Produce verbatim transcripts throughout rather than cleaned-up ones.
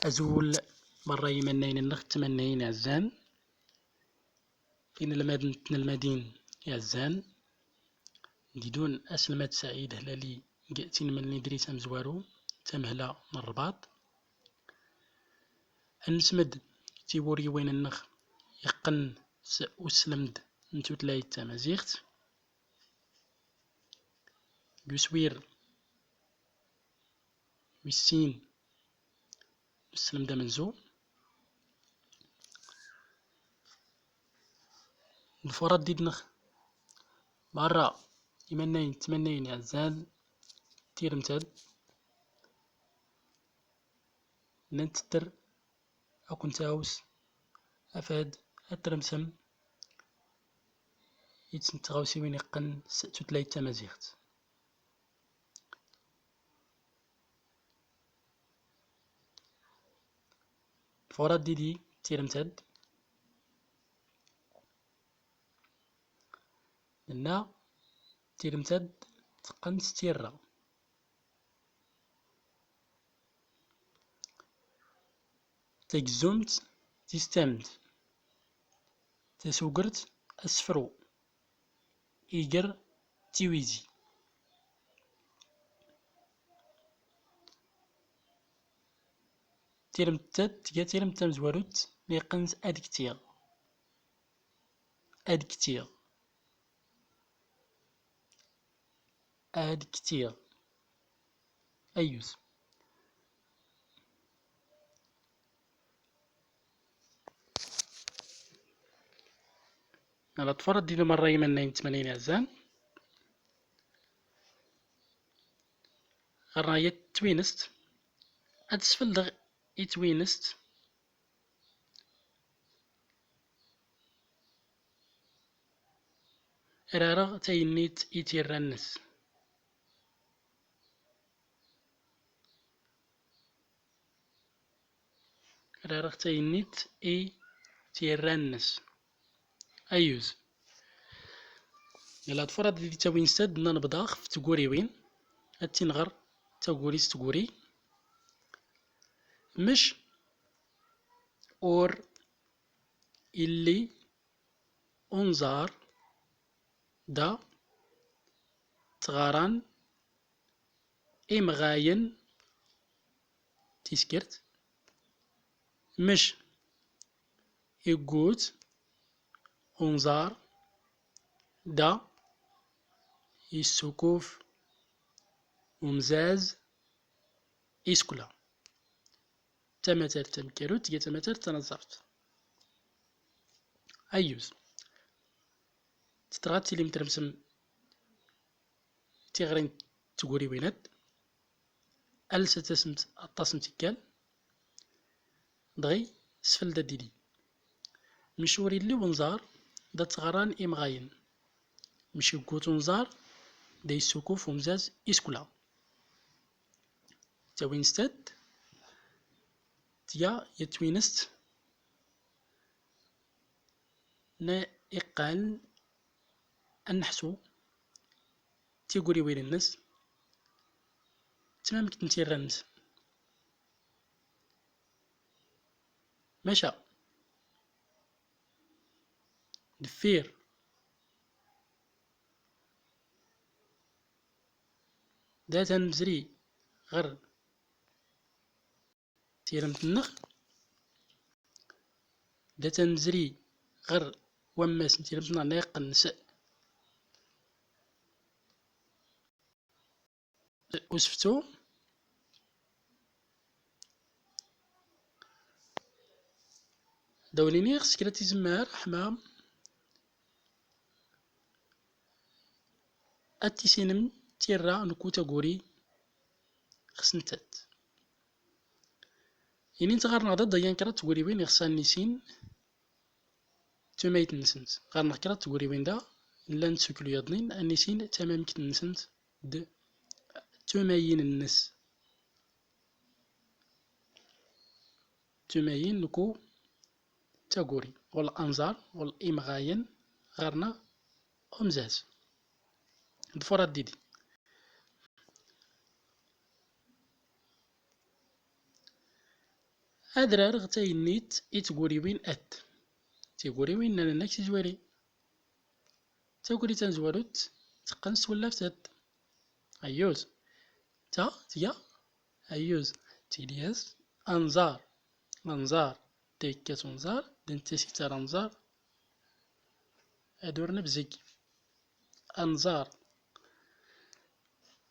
Azul merra imannayen-nneɣ d tmannayin iɛezzan, inelmaden d tnelmadin iɛezzan. Didun aselmad Saɛid Hlali g tinmel n Idris amezwaru, tamehla n Rrbaṭ. Ad nesmed tiwuriwin-nneɣ iqqen s uslemd n tutlayt tamaziɣt. G uswir wis sin n uslemd amenzu. Ḍfur addid-nneɣ merra imannayen d tmannayin iɛezzan, tirmt-ad. Nnan tetter akk n tawes afad ad tremsem i tɣawsiwin iqqen s tutlayt tamaziɣt. Ḍfur addid-i tirmt-ad. Nenna tirmt-ad teqqen s tirra. Tagezzumt tis tamt. Tasugert asefru. Iger tiwizi. Tirmt-ad tga tirmt tamezwarut mi qqen s ad ktiɣ. Ad ktiɣ. Ad ktiɣ. Ayyuz. Ala ḍfur addid-i merra imannayen d tmannayin iɛezzan. Ɣer-neɣ yat twinest. Ad sfeldeɣ i twinest. Rareɣ tayennit i tirra-nnes. Rareɣ tayennit i tirra-nnes. Ayyuz. Yalla ḍfur addid-i tawinest-ad, nenna nebḍa ɣef tguriwin. Ad tinɣer taguri s tguri. Mec ur illi unẓar da ttɣaran imɣayen tiskert. Mec iggut unẓar da issukuf umzaz iskla. Tamatart tameggarut tga tamatart tanaẓart. Ayyuz. Tetra ad tilim tremsem tiɣri n tguriwin-ad. Alsat-asent aṭas n tikkal. Dɣi sfeldat didi. Mec ur illi unẓar da ttɣaran imɣayen. Mec iggut unẓar da issukuf umzaz iskla. Tawinest-ad tga yat twinest n iqqan ad neḥsu tiguriwin-nnes d tmamkt n tirra-nnes. Maca deffir da tanezri ɣer tiremt-nneɣ, da tanezri ɣer wammas n tiremt-nneɣ nna iqqen s useftu. Da wen-iniɣ s kra tizemmar ḥma ad tissinem tirra n ku taguri xsent-ad. Inint ɣer-neɣ da ḍeyyan kra n tguriwin ixsan ad nissin tumayt-nsent. Ɣer-neɣ kra n tguriwin da llant s uklu yaḍnin ad nissin tamamkt-nsent d tumayin-nnes. Tumayin n ku taguri, ɣur anẓar, ɣur imɣayen, ɣer-neɣ umzaz. Ḍfur ad didi. Ad rarɣ tayennit i tguriwin ad. Tiguriwin nnan ak tizwiri. Taguri tamezwarut teqqen s twallaft ad. Ayyuz. Ta tga ayyuz. Tili-as anẓar. Anẓar. Da yekkat unẓar, da nettas-itt ar anẓar. Ad ur nebzeg. Anẓar.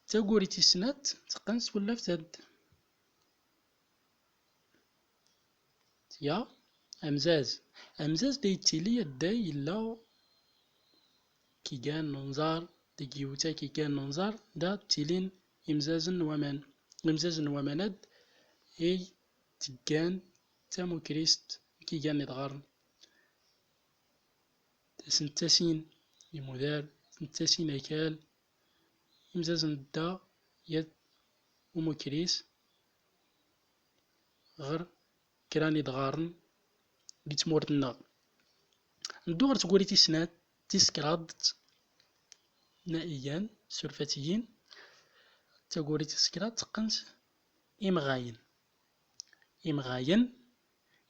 Taguri tis snat teqqen s twallaft ad. Tga amzaz. Amzaz da yettili adday yella kigan n unẓar, deg yiwet kigan n unẓar, da ttilin imzazen n waman. Imzazen n waman ad ay teggan tamukrist kigan idɣaren. Snettasin imudar, snettasin akal, imzazen da yat umukris ɣer kra n idɣaren deg tmurt-nneɣ. Neddu ɣer tguri tis snat, tis kraḍt, nna igan, surfat-iyi. Taguri tis kraḍt teqqen s imɣayen. Imɣayen,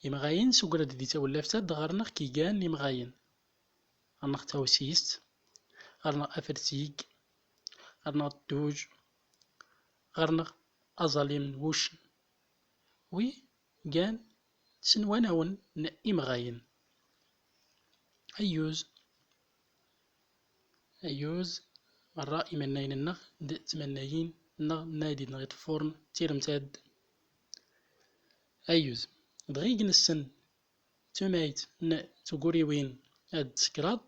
imɣayen, s ugrad di tawlaft ad ɣer-neɣ kigan imɣayen. Ɣer-neɣ tawsist, ɣer-neɣ afertig, ɣer-neɣ dduj, ɣer-neɣ aẓalim n wuccen. Wi gan s nwanawen n imɣayen. Ayyuz. Ayyuz, merra imannayen-nneɣ d tmannayin-nneɣ nna d-ineɣ iṭeffuren tiremt ad. Ayyuz, dɣi g nessen tumayt n tguriwin ad d-tekraḍ,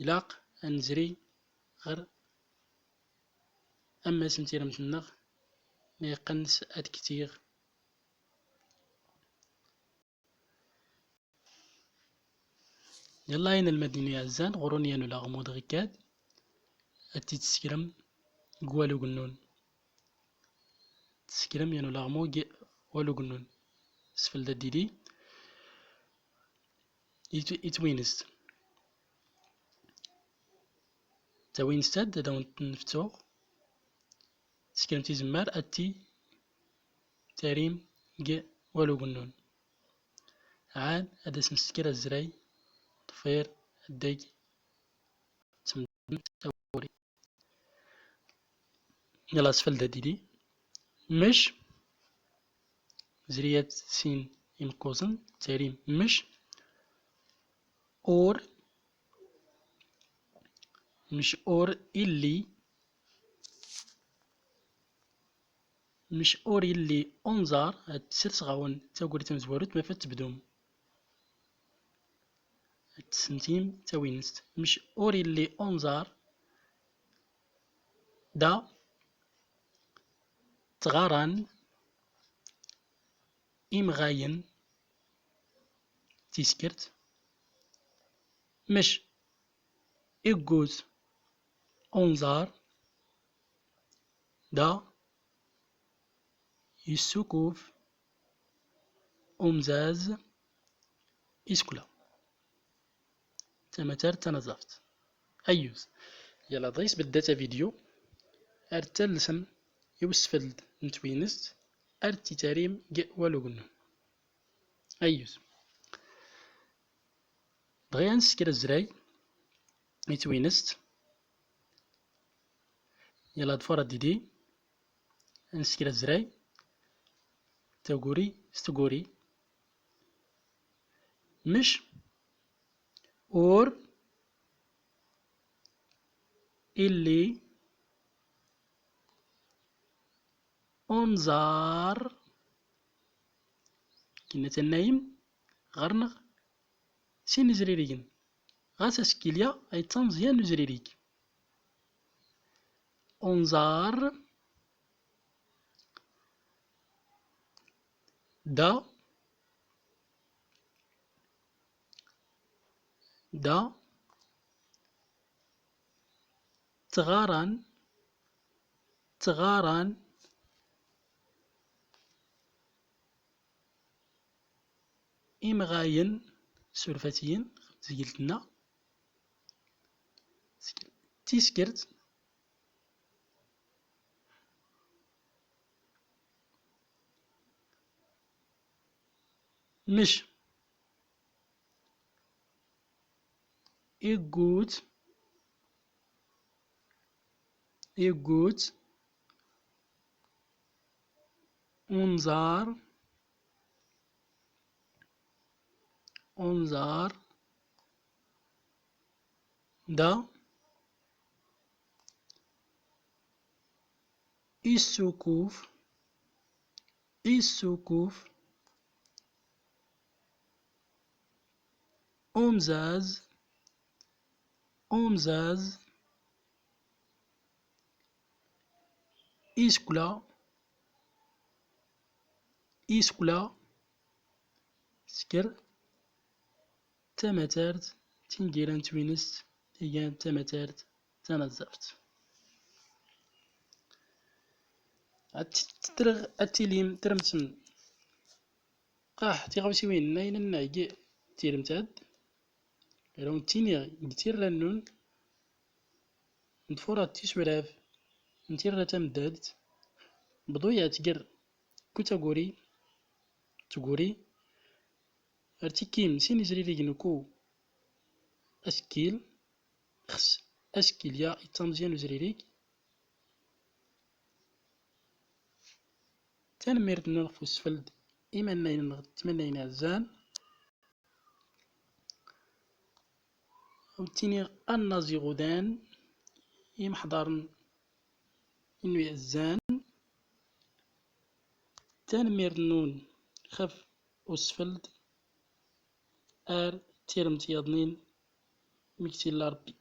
ilaq ad nezri ɣer ammas n tiremt-nneɣ, ma yeqqen s ad ktiɣ. Yalla inelmaden iɛezzan, ɣur-wen yan ulaɣmu dɣi kad, ad t-id-tessekrem g walug-nnun. Tessekrem yan ulaɣmu g walug-nnun. Sfeld ad didi i t-, i twinest. Tawinest ad, ad awen-ten-ftuɣ. Tessekrem tizemmar ad t-tarim g walug-nnun. Ɛad ad as-nessekr azray ḍfir adeg temdem tawuri. Yalla sfeld ad didi. Mec, zriyat sin imkuẓen, tarim mec, ur, mec ur illi, mec ur illi unẓar, ad sers ɣawen taguri tamezwarut ma fad tebdum. Ad tessentim tawinest. Mec ur illi unẓar da ttɣaran imɣayen tiskert. Mec iggut unẓar da yessukuf umzaz isekla. Tamatart tanaẓaft. Ayyuz. Yalla dɣi sbeddat avidyu. Ar tallsem i usfeld n twinest, ar t-tarim g walug-nnun. Ayyuz. Dɣi ad nessekr azray i twinest. Yalla ḍfir ad didi. Ad nessekr azray. Taguri s tguri. Mec ur illi unẓar. Kinna tannayem ɣer-neɣ sin izririgen. Ɣas asekkil-a ay d tameẓya n uzririg. Unẓar da, da ttɣaran, ttɣaran imɣayen, surfatiyen, tezgilt-nneɣ, tiskert, Mec. Iggut. Iggut. Unẓar. Unẓar. Da. Issukuf. Issukuf. Umzaz. Umzaz. Iskla. Iskla. Sker. Tamatart, tingira n twinest, igan tamatart tanaẓẓaft. Ad t-, ad tilim tremsem qah tiɣawsiwin n ayen nna g tirmt ad, ad awen-ttiniɣ g tirra nnun n tfurat tisuraf n tirra tamdalt, bḍu-yat ger ku taguri, tguri, ar tikkim sin izririgen ku askil, xs askil ya ittamẓyan uzririg. Tanemmirt-nwen ɣef usfeld, imannayen neɣ tmannayen iɛezzan. Ad ttiniɣ annaẓ iɣudan, imḥḍaren inu iɛezzan. Tanemmirt-nwen xef usfeld, ar tirmt yaḍnin mi k-tilla Ṛebbi.